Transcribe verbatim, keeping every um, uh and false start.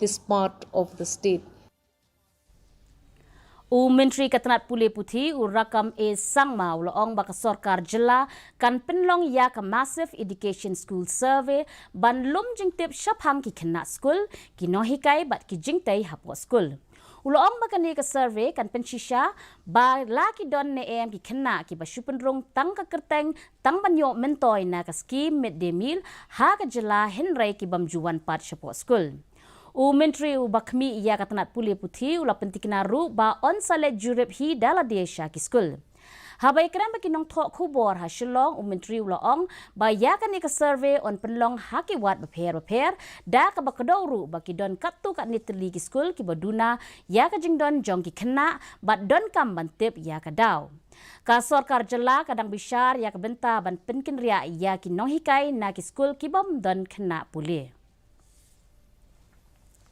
this part of the state. U Myntri ka tnat pule puthi u Rakkam A Sangma u la ong ba ka sorkar jylla kan pynlong ïa ka Massive Education School Survey ban lum jingtip shaphang ki khynnah skul, ki nonghikai bad ki jingtei hapoh skul. U la ong ba kane ka survey kan pynshisha ba la ki don ne em ki khynnah kiba shu pynrung tang ka kyrteng tang ban ïoh myntoi na ka skhim mid day meal ha ka jylla hynrei ki bym ju wan pat shapoh skul. U Myntri uba khmih ïa ka tnat pule puthi u la pyntikna ruh ba yn sa leit jurip hi da lade sha ki skul. Haba ïakren bad ki nongthoh khubor ha Shillong, u Myntri u la ong ba ïa kane ka survey yn pynlong ha ki ward bapher bapher, da kaba kdew ruh ba ki don katto katne tylli ki skul kiba duna ïa ka jingdon jong ki khynnah bad donkam ban tip ïa ka daw. Ka sorkar jylla ka dang bishar ïa ka bynta ban pynkynriah ïa ki nonghikai na ki skul ki bym don khynnah pule.